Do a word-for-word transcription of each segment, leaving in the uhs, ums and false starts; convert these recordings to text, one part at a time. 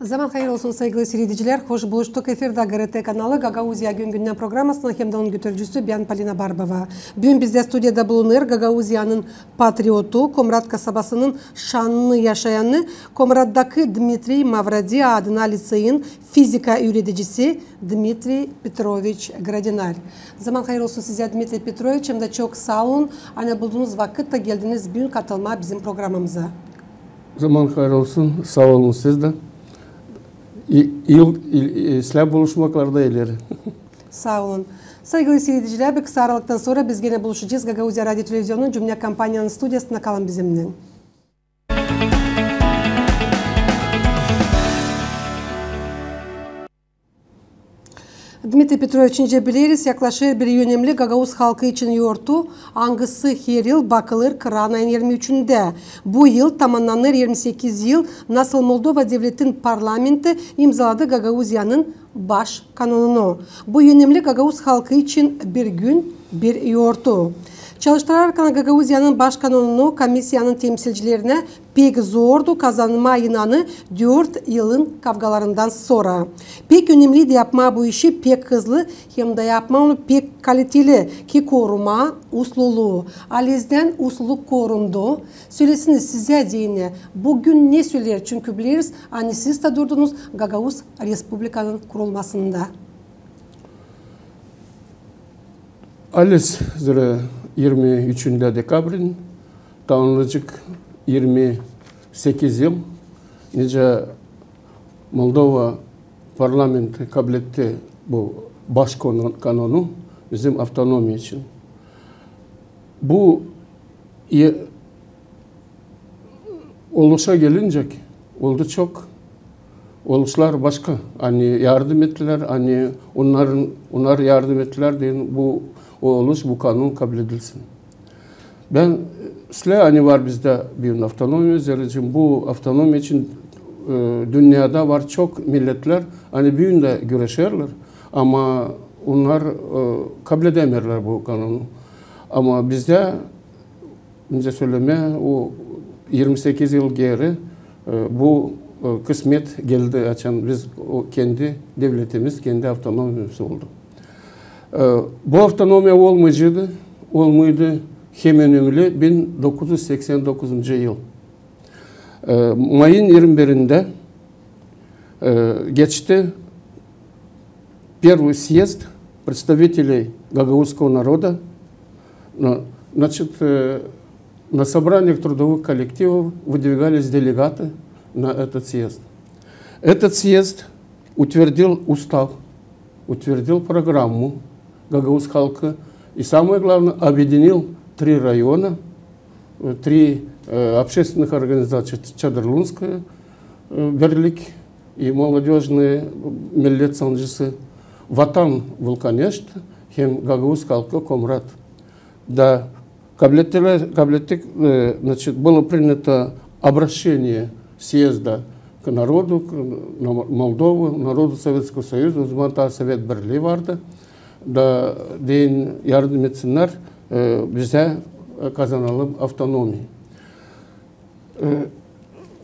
Zaman hayır olsun, saygılı siiredicilär. Hoş buluştuk. Efirdä GRT kanalı, Gagauziya gün-gündän programasının hem dä onun götürücüsü bän, Polina Barbova. Büün bizdä studiyada bulunêr Gagauziyanın patriotu, Komrat kasabasının şannı yaşayanı, Komratdakı Dmitriy Mavrodi adına liţeyin fizika üüredicisi Dmitriy Petroviç Grodinär. Zaman hayır olsun sizä, Dmitriy Petroviç, hem dä çok saa olun, ani buldunuz vakıt da geldiniz büün katılmaa bizim programamıza. Zaman hayır olsun, saa olun siz dä. İ-, il-, il-, islää buluşmaklarda ileri. Saa olun. Saygılı siiredicilär, bir kısa aralıktan sora biz genä buluşacez Gagauziya radio televizionunun Cümnä kompaniyanın studiyasında. Kalın bizimnän. Dmitriy Petroviç, nicä bileriz, yaklaşêr bir önemli gagauz halkı için yortu, angısı her yıl bakılêr Kranayın irmi üçündä. Bu yıl tamannanêr irmi sekiz yıl, nasıl Moldova devletin parlamenti imzaladı Gagauziyanın baş kanonunu. Bu önemli gagauz halkı için bir gün, bir yortu. Çalıştırarkan Gagauziyanın baş kanonunu, komissiyanın temsilcilerinä pek zordu kazanmaa inanı dört yılın kavgalarından sora. Pek önemliydi yapmaa bu işi pek hızlı, hem dä yapmaa onu pek kaliteli, ki korumaa usluluu. Halizdän usluluk korundu. Söläsiniz, sizä deyni bu gün ne söleer, çünkü bileriz, ani siz dä durdunuz Gagauz Respublikanın kurulmasında. Haliz, zerä irmi üçündä dekabrin tamannanacek irmi sekiz yıl, nicä Moldova parlamenti kabletti bu baş kanon-, kanonu bizim avtonomiya için. Bu e-, oluşa gelincä, oldu çok. Oluşlar başka. Ani yardım ettilär, ani onnarın, onnar yardım ettilär deyni bu oluş, bu kanon kabledilsin. Bän, e, islää, ani var bizdä büün avtonomiya, zerä bu avtonomiya için, e, dünnedä var çok milletlär, ani büün dä güreşerlär, ama onnar, e, kabledemeerlär bu kanonu. Ama bizdä, nicä sölemää, o irmi sekiz yıl geeri, e, bu, e, kısmet geldi, açan biz o kendi devletimiz, kendi avtonomiyamız oldu. E, bu avtonomiya olmayceydı, olmaydı hem önemli bin dokuz üz seksän dokuzuncu yıl. E, mayın irmi birindä, e, geçti первый съезд представителей гагаузского народа. На, значит, э, на собраниях трудовых коллективов выдвигались делегаты на этот съезд. Этот съезд утвердил устав, утвердил программу гагаузской халкы и, самое главное, объединил три района, э, три, э, общественных организаций: Чадырлунская, э, Бирлик и молодёжный, э, Миллет Сангысы, Ватан Вулканэшт hem Гагаузская Халкы Комрат. Да, кабылдылар, кабылдылар, э, значит, было принято обращение съезда к народу, к, на Мо-, Молдову, народу Советского Союза, o zaman taa Sovet Birlii vardı. Da deyin, yardım etsinnär, e, bizä, e, kazanalım avtonomiya. E,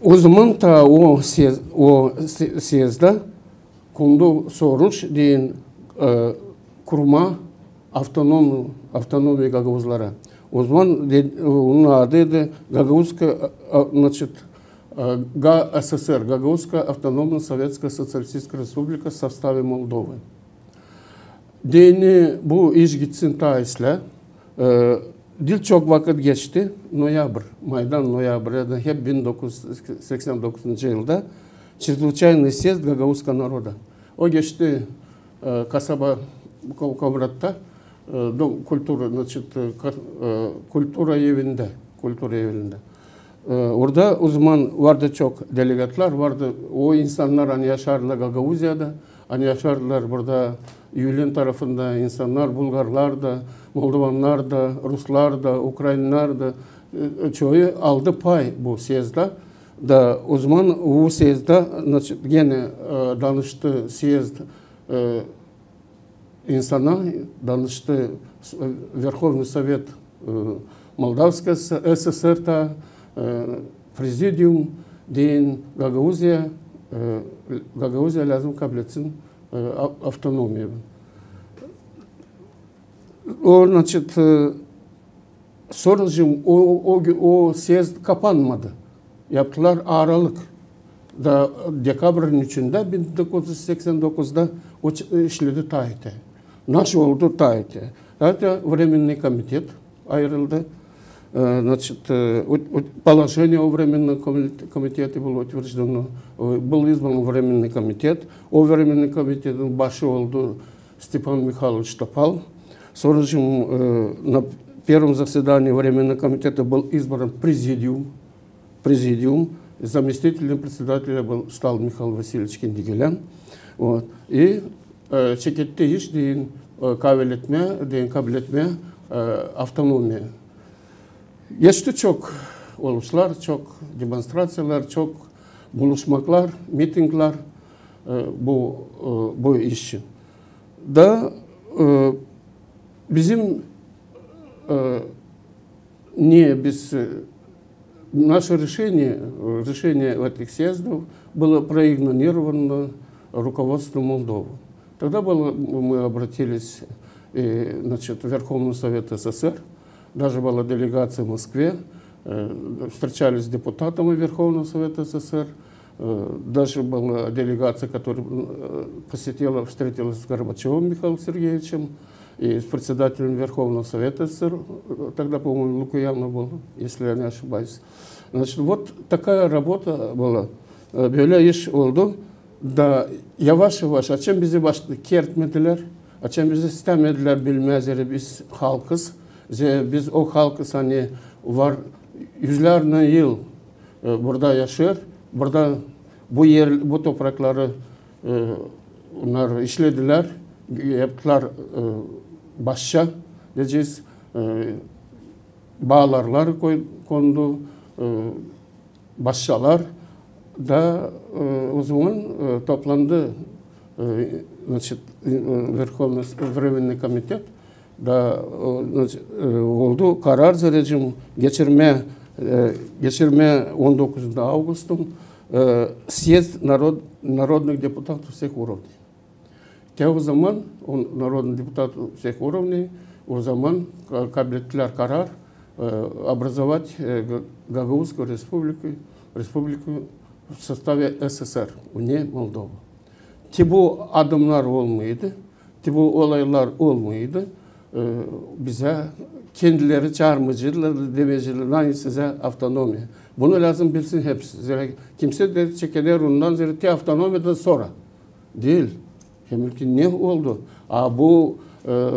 o zaman taa o съез-, o съ-, съезда kondu soruş deyin, e, kurmaa avtonom-, avtonomiya gagauzlara. O zaman de-, onun adıydı Gagauzska, e, e, значит, e, Г А С С Р, Гагаузская автономная советская социалистическая республика в составе Молдовы. Deyni bu iş gitsin taa islää. E, diil çok vakıt geçti, noyabr, maydan noyabr, ya da hep bin dokuz üz seksän dokuzuncu yılda Чрезвычайный съезд гагаузского народа. O geçti, e, kasaba Ko-, Komratta, e, dom kulturı, значит, e, ka-, e, kultura evindä, kultura evindä. E, orada o zaman vardı çok delegatlar, vardı o insannar, ani yaşardılar Gagauziyada, ani yaşardılar burada Üylen tarafında insannar, bulgarlar da, moldovannar da, ruslar da, ukrainnar da, e, çoyu aldı pay bu съезда. Da o zaman bu съезда, значит, genä, e, danıştı съезд, e, insana, danıştı s-, Верховный Совет, e, Молдавской С-, С С Р taa, e, президиум, deyin Gagauziya, e, Gagauziya lääzım kabletsin, e, a-, avtonomiya. O, значит, e, sorucum, o, o, o съезд kapanmadı. Yaptılar aralık. Da dekabrın üçündä bin dokuz üz seksän dokuzda o ç-, işledi taa te. Nasıl oldu taa te? Taa te Временный komitet ayırıldı. E, значит, e, o, o положение о Временном коми-, комитете было утверждено. O, был избран Временный комитет. O Временный komitetin başı oldu Степан Михайлович Топал. Sorucum, e, на первом заседании Временного комитета был избран президиум. Президиум. Заместителем председателя был, стал Михаил Васильевич Киндигелян. Вот. И, e, çeketti iş deyni, e, kabletmää, deyni kabletmää, e, avtonomiya. Geçti çok oluşlar, çok demonstraţiyalar, çok buluşmaklar, mitinglär, e, bu, e, bu iş için. Da, e, bizim, e, ne biz, e, наше решение, э, решение этих съездов было проигнорировано руководством Молдовы. Тогда было, мы обратились, э, значит, в Верховный Совет СССР, даже была делегация в Москве, э, встречались с депутатами Верховного Совета СССР, э, даже была делегация, которая, э, посетила, встретилась с Горбачевым Михаилом Сергеевичем и с председателем Верховного Совета СССР, э, тогда, по-моему, Лукоянов был, если я не ошибаюсь. Значит, вот такая работа была. Э, bölä iş oldu. Da yavaş-yavaş, açan bizi başta kertmedilär, açan bizi istämedilär bilmää, zerä biz halkız, zerä biz o halkız, ani var üzlär yıl, e, burada yaşêêr, burada bu er, bu toprakları, e, onnar işledilär, yaptılar, e, başça, deyecez, e, baalarlar koy-, kondu, e, başçalar da, e, o zaman, e, toplandı, e, значит, e, Верховный с-, Временный комитет da, e, значит, e, oldu karar, zerä geçirmää, e, geçirmää on dokuzunda avgustun, e, съезд народ-, народных депутатов всех уровней. Te o zaman, он, народных депутатов всех уровней, o zaman ka-, kablettilär karar, e, образовать, e, Га-, Гагаузскую республику, республику в составе СССР, вне Молдовы. Te bu adımnar olmaydı, te bu olaylar olmaydı, e, bizä kendileri çaarmaycıydılar, demeyceydiler, ani sizä avtonomiya. Bunu lääzım bilsin hepsi. Zerä kimsä dä çekeder ondan, zerä te avtonomiyadan sora. Diil. Hem ki ne oldu? A bu, e,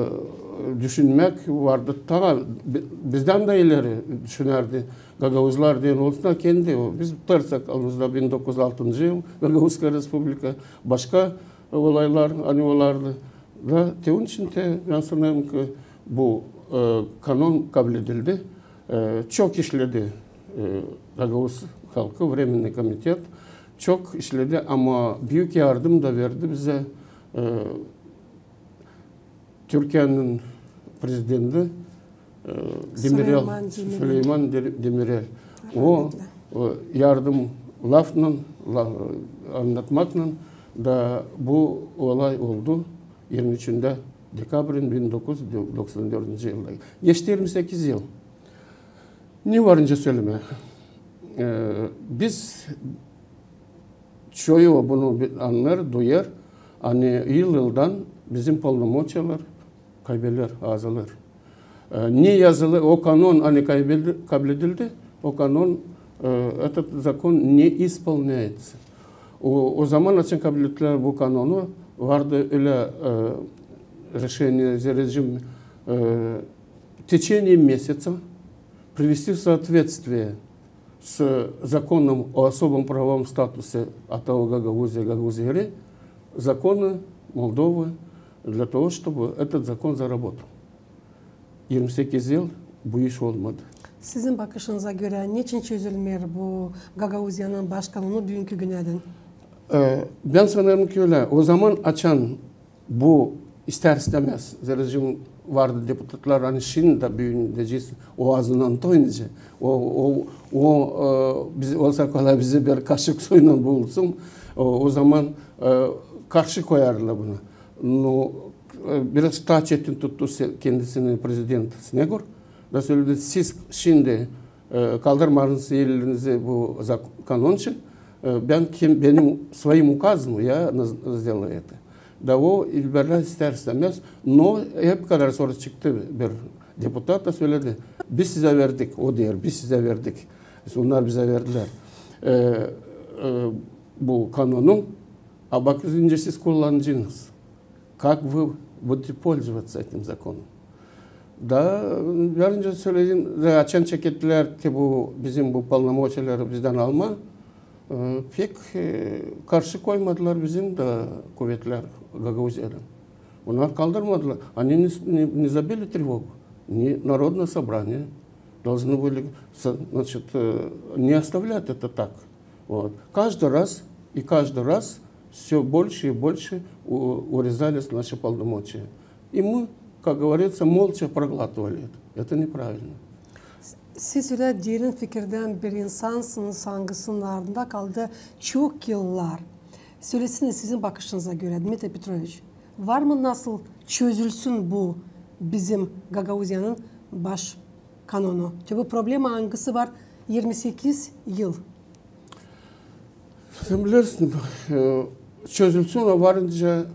düşünmäk vardı taa bi-, bizdän dä ileri düşünärdi. Gagauzlar deyni olsun, a kendi o. Biz tutarsak alımızda bin dokuz üz altıncı yıl, Gagauzskaya respublika, başka olaylar, ani olardı. Da te onun için te, bän sanêrım ki, bu, e, kanon kabledildi. E, çok işledi, e, gagauz halkı, Временный komitet çok işledi, ama büük yardım da verdi bizä, e, Türkiyenin prezidenti, e, Demirel, Süleyman Demirel. Süleyman De-, Demirel. O, rahmetli, o yardım lafnan, la-, annatmaknan da bu olay oldu irmi üçündä dekabrin bin dokuz üz doksan dördüncü yılda. Geçti irmi sekiz yıl. Ne var nicä sölemää? E, biz çoyu bunu bi-, annêêr, duyêr, ani yıl-yıldan bizim полномочиялар kaybeder, azalêr. E, ne yazılı, o kanon, ani kaybedi-, kabledildi, o kanon, e, этот закон не исполняется. O, o zaman, açan kablettilär bu kanonu, vardı ölä, e, решение, zerä, e, в течение месяца привести в соответствие с законом о особом правовом статусе Атао Гагаузия, Гагауз Ери, законы Молдовы для того, чтобы этот закон заработал. İrmi sekiz yıl bu iş olmadı. Sizin bakışınıza görä, neçin çözülmeer bu Gagauziyanın baş kanonu düünkü günädän? E, bän sanêrım ki, ölä. O zaman, açan bu ister-istämäz, zerä vardı deputatlar, ani şindi dä büün deyecez, o azından toyunca, o, o, o, e, biz, olsa kolay bizi bir kaşık suynan bulsun, O, o zaman e, karşı koyardılar buna. No, e, biraz taa çetin tuttu se- kendisini prezident Snegur. Da söledi, siz şindi e, kaldırmadıınız ellerinizi bu zak- kanon için. E, bän kim, benim своим указом я сделаю это. Da o liberlär ister-istämäz, no hep kadar sora çıktı bir deputat da söledi, biz sizä verdik, o deer, biz sizä verdik. Onnar bizä verdilär e, e, bu kanonu, a bakın, nicä siz kullanacenız. Как вы будете пользоваться этим законом? Da, bän öncä söledim, da açan çekettiyär te bu bizim bu полномочияları bizdän almaa, e, pek e, karşı koymadılar bizim dä kuvetlär Gagauziyadan. Onnar kaldırmadılar. Они не, не, не забили тревогу. Не, Народное собрание должны были, значит, э, не оставлять это так. Вот. Каждый раз и каждый раз всё больше и больше у- урезались наши полномочия. И мы, как говорится, молча проглатывали это. Это неправильно. Siz ölä derin fikirdän bir insansınız, angısının ardında kaldı çok yıllar. Sölesin, sizin bakışınıza görä, Dmitriy Petroviç, var mı nasıl çözülsün bu bizim Gagauziyanın baş kanonu? Te bu problema, angısı var irmi sekiz yıl. Sen bilersin, e, çözülsün o varınca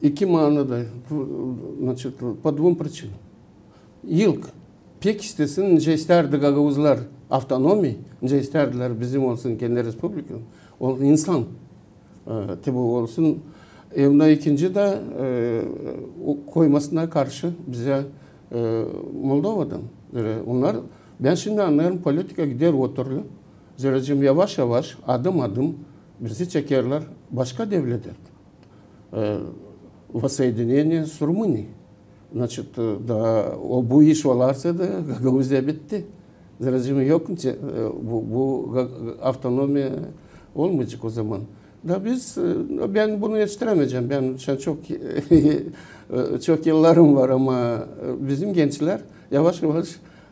iki manada, значит, по двум причинам. İlk, pek istesin, nicä istärdi gagauzlar avtonomiya, nicä istärdilär bizim olsun kendi respublikamız, o insan, e, te bu olsun. Hem dä ikinci dä, e, o koymasına karşı bizä e, Moldovadan. E, onnar, bän şindi annêêrım, politika gider o türlü. Zerä yavaş-yavaş, adım-adım bizi çekerlär başka devletlär. E, воссоединение с Румынией. Значит, e, da o bu iş olarsa da Gagauziya bitti. Zerä yok, e, bu, bu Ga- avtonomiya olmayacek o zaman. Da biz, e, bän bunu etiştirämeyecäm. Bän şindi çok, e, çok yıllarım var, ama e, bizim gençlär yavaş-yavaş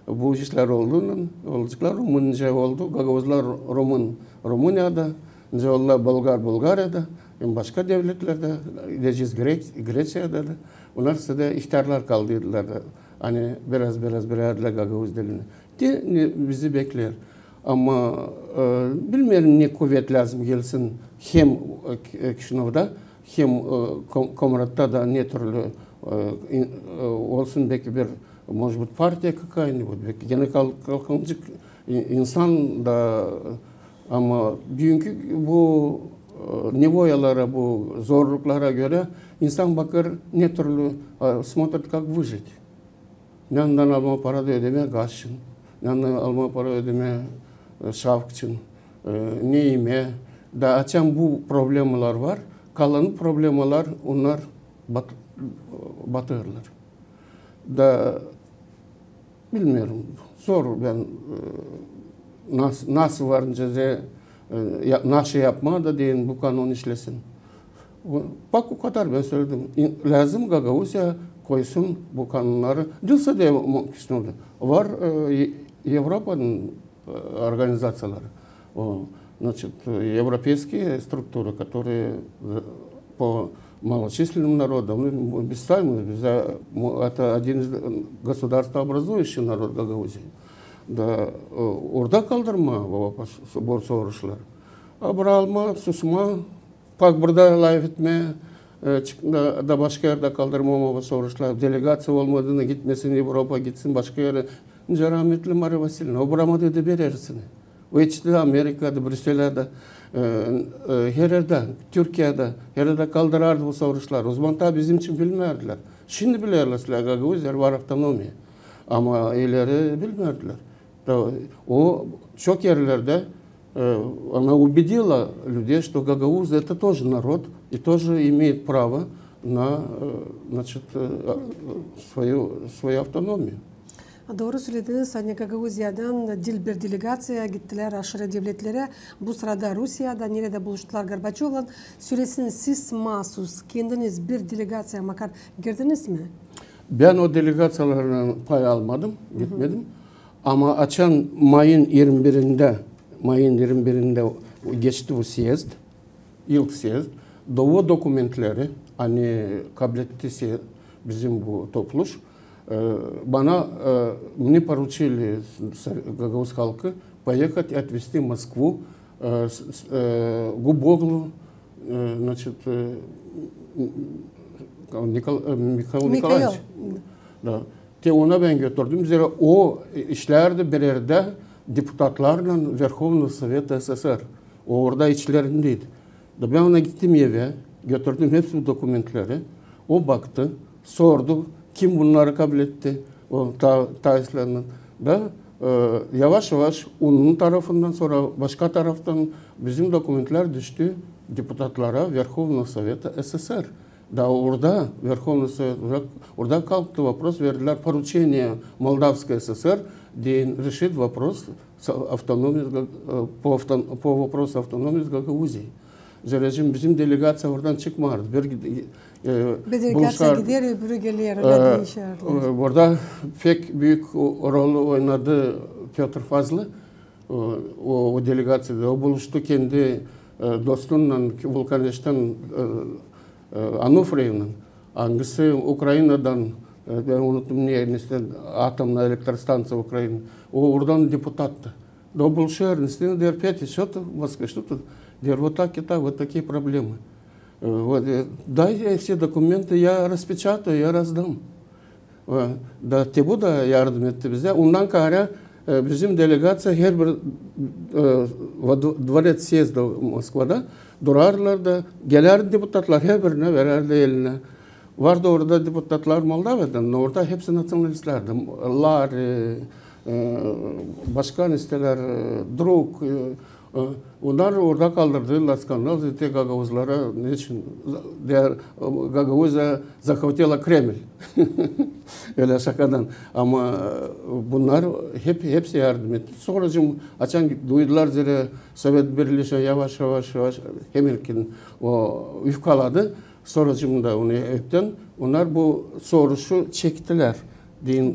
bu işlär oldu, olaceklar. Rumınca oldu. Gagauzlar rumın Rumuniyada, nicä oldular bolgar Bulgariyada, hem başka devletlerdä, gidecez Gre- Greţiyada da. Onnar sade ihtärlar kaldıydılar da, ani biraz-biraz bilärlär gagauz dilini. Te ne bizi bekleer. Ama, e, bilmeerim, ne kuvet lääzım gelsin hem, e, Kişinövda, hem, e, Kom- Komratta da ne türlü, e, in- e, olsun, beki bir, может быть, partiya какая-нибудь, beki genä kal- kalkınacek in- insan da, ama büünkü bu, e, nevoyalara, bu zorluklara görä insan bakêr, ne türlü, e, смотрит, как выжить. Neredan almaa para da ödemää gaz için, neredan almaa para ödemää, e, şafk için, e, ne imää. Da açan bu problemalar var, kalan problemalar, onnar bat- batêrlar. Da bilmeerim, zor bän, e, nas- nasıl varınca da, e, ya- nasıl yapmaa da deyni bu kanon işlesin. O- bak, o kadar bän söledim. İn- lääzım Gagauziya koysun bu kanonnarı. Diil sade Kişinövda. Var, e, Evropanın, e, organizaţiyaları. O, значит, европейские структуры, которые, e, по малочисленным народам, ну, мы сами, это один из государствообразующих народ Гагаузии. Da, e, orada kaldırmaa bu, bu soruşları. A bura almaa, susmaa, bak, burada lafetmää, e, çık- da, da başka erdä kaldırmaa bu soruşları. Delegaţiya olmadıynan gitmesin Evropa, gitsin başka erä. Nicä rahmetli Mariya Vasilyevna, o buramadıydı bir eräsini. O etişti Amerikada, Brüsseldä, e, e, her erdä, Türkiyedä, her erdä kaldırardı bu soruşları. O zaman taa bizim için bilmärdilär. Şindi bilerlär, islää Gagauziyada var avtonomiya. Ama ileri bilmärdilär. Da, o çok erlerdä, e, она убедила людей, что гагаузы это тоже народ и тоже имеют право на, e, значит, e, свою, свою автономию. Dooru sölediniz, ani Gagauziyadan diil bir delegaţiya gittilär aşırı devletlerä. Bu sırada Rusiyada, neredä buluştular Gorbaçovlan. Sölesin, siz maasuz kendiniz bir delegaţiyaya makar girdiniz mi? Bän o delegaţiyalardan pay almadım, gitmedim. Ama açan mayın irmi birindä, mayın irmi birindä geçti bu съезд, İlk съезд, da o dokumentleri, ani kabletti se-, bizim bu topluş, e, bana, e, мне поручили, со-, gagauz halkı, поехать и отвезти в Москву, e, s-, s-, e, Guboglu, e, значит, e, Nikol-, e, Mihail Nikolaeviç. Da. Te ona bän götürdüm. Zerä o işlärdi bir erdä deputatlarlan Верховного Совета СССР. O orada içlerindeydi. Da bän ona gittim evä, götürdüm hepsi bu dokumentleri. O baktı, sordu, kim bunnarı kabletti, o ta-, taistlerlän. Da, e, yavaş-yavaş onun tarafından, sora başka taraftan bizim dokumentlär düştü deputatlara Верховного Совета СССР. Da orada Верховный Совет, orada, orada kalktı вопрос, verdilär поручение Молдавской ССР, deyni решит вопрос с-, автономии с Га-, э, по автон-, по вопросу автономии с Гагаузией. Zerä bizim delegaţiya oradan çıkmardı. Bir, e, bir delegaţiya gider, öbürü geler, öyle değişerdi. E, orada pek büük o-, rolü oynadı Pötr Fazlı. O, o, o delegaţiyada o buluştu kendi, e, dostunnan, Vulkaneştan, e, e, Anufriyevnan, angısı Ukrainadan, e, bän unuttum, ne, ne, atomnaya elektrostanţiya Ukraina. O oradan deputattı. Da o buluşêr, ne, deer, Petr, что ты, Moskva, что ты? Deer, вот так и так, вот такие проблемы. E, вот, e, дай все документы, я распечатаю, я раздам. E, da te bu da yardım etti bizä. Ondan kaarä, e, bizim delegaţiya herbir, e, во дв-, дворец съезда Moskvada durardılar da, gelärdi deputatlar, herbirinä verärdi elinä. Vardı orada deputatlar Moldaviyadan, no orada hepsi naţionalistlärdi. Lari, e, başka nesneler, e, Druk, e, e, onnar orada kaldırdılar skandal, te gagauzlara, neçin, deer, e, Гагаузия захватила Кремль. Ölä şakadan. Ama, e, bunnar hep, hepsi yardım etti. Sonracıım, açan duydular, zerä Sovet Birlii yavaş, yavaş, yavaş, hemenkän o üfkaladı. Sonracıım da onu hepten, onnar bu soruşu çektilär. Deyni,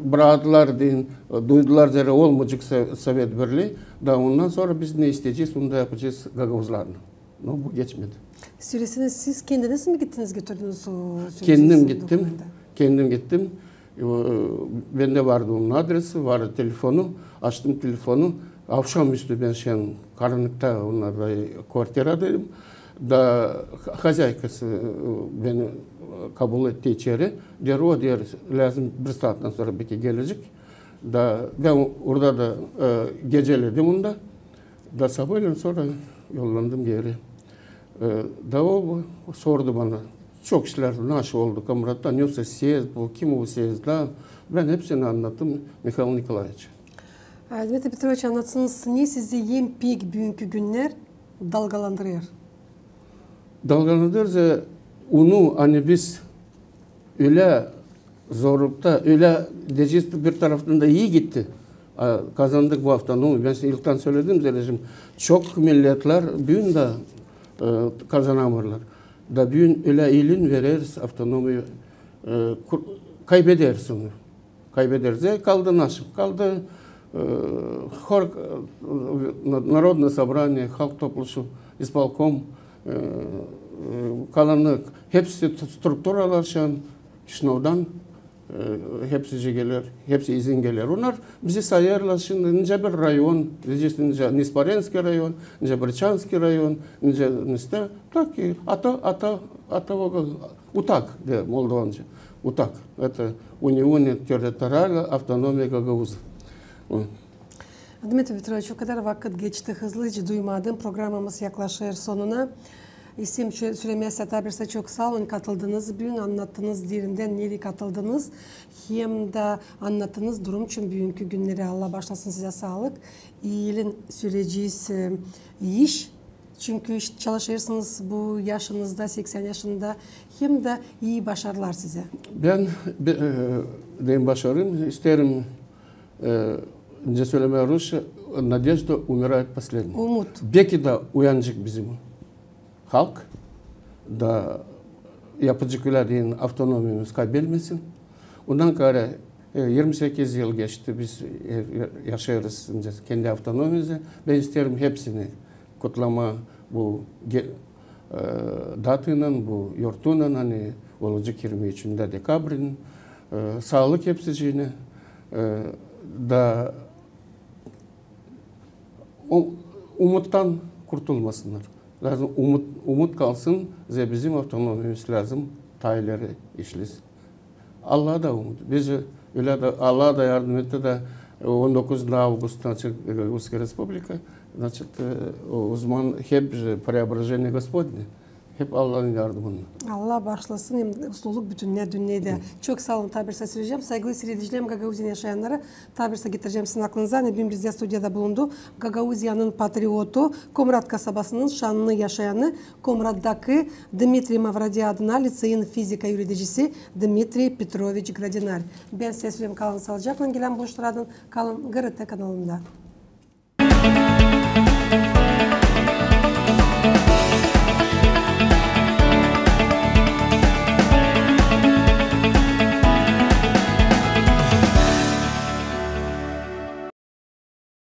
braktılar, deyni, duydular, zerä olmayacek So-, Sovet Birlii. Da ondan sora biz ne isteyecez, onu da yapacez gagauzlarlan. No, bu geçmedi. Sölesin, siz kendiniz mi gittiniz, götürdünüz o süreci? Kendim gittim. Kendim gittim. E, bendä vardı onun adresi, vardı telefonu. Açtım telefonu. Avşamüstü bän şen karannıkta onnarda kvartiradaydım. Da ha-, hazaykası, e, beni, e, kabul etti içeri. Deer, o, deer, lääzım bir saattan sora beki gelecek. Da bän orada da, e, geceledim onda. Da sabaalän sora yollandım geeri. E, da o sordu bana, çok işlär, naşey oldu, Komrattan, yosa съезд bu, kim o съезд da. Bän hepsini annattım Mihail Nikolaeviçä. A, Dmitriy Petroviç, annatsınız, ne sizi en pek büünkü günnär dalgalandırêr? Dalgalandırêr onu, ani biz ölä zorlukta, ölä deyecez, bir taraftan da ii gitti. A, kazandık bu avtonomiya. Bän siz ilktän söledim, zerä çok milletlär büün dä, e, kazanamêêrlar. Da büün ölä ilin vereriz avtonomiya, e, kur-, kaybederiz onu. Kaybederiz. E, kaldı naşey? Kaldı, e, hor, e, на-, Народное собрание, Halk Topluşu, исполком, e, e, kalanı hepsi t-, strukturalar şan Kişinövdan, e, hepsi geler, hepsi izin geler. Onnar bizi sayêrlar şindi nicä bir rayon, deyecez, nicä Nesparenskiy rayon, nicä Brçanskiy rayon, nicä, nesnä, так и, а то, а то, а то, вот так, deyni, moldovanca. Вот так. Это унижение территориальной автономии Гагаузии. Dmitriy Petroviç, o kadar vakıt geçti hızlı, hiç duymadım. Programamız yaklaşêr sonuna. İsteerim sö-, sölemää sizä taa bir sä çok saa olun, katıldınız büün, annattınız derindän, nereyi katıldınız. Hem dä annattınız durum için büünkü günneri. Allah baaşlasın, sizä saalık. İi elin süreci, e, iş. Çünkü iş çalışêrsınız bu yaşınızda, seksän yaşında. Hem dä ii başarılar sizä. Bän, be-, e, deyni başarım, isteerim, e, nicä sölemää rusça, надежда умирает последней. Umut. Beki dä uyanacek bizim halk da yapacek ölä deyni avtonomiyamız kaybelmesin. Ondan kaarä, e, irmi sekiz yıl geçti, biz, e, yaşêêrız nicä kendi avtonomiyamızı. Bän isteerim hepsini kutlamaa, Bu ge- e, dataylan, bu yortuylan, ani olacek irmi üçündä dekabrinin, e, saalık hepsiciinä, e, da o- umuttan kurtulmasınnar. Lääzım umut, umut kalsın, zerä bizim avtonomiyamız lääzım taa ileri işlesin. Allaha da umut. Biz ölä dä, Allah da yardım etti dä, e, on dokuzunda avgust, значит, Gagauzskaya Respublika, значит, e, o, o zaman hep же преображение Господне, hep Allahın yardımınnan. Allah baaşlasın hem usluluk bütün dünnedä. Çok saa olun, taa bir saa sölecäm. Saygılı siiredicilerim, Gagauziyanın yaşayannarı, taa bir saa getirecäm sizin aklınıza, ani büün bizdä studiyada bulundu Gagauziyanın patriotu, Komrat kasabasının şannı yaşayanı, Komrattakı Dmitriy Mavrodiya adına liţeyin fizika üüredicisi Dmitriy Petroviç Grodinär. Bän sizä söleerim, kalın saalıcaklan, gelän buluşmadan kalın GRT kanalında.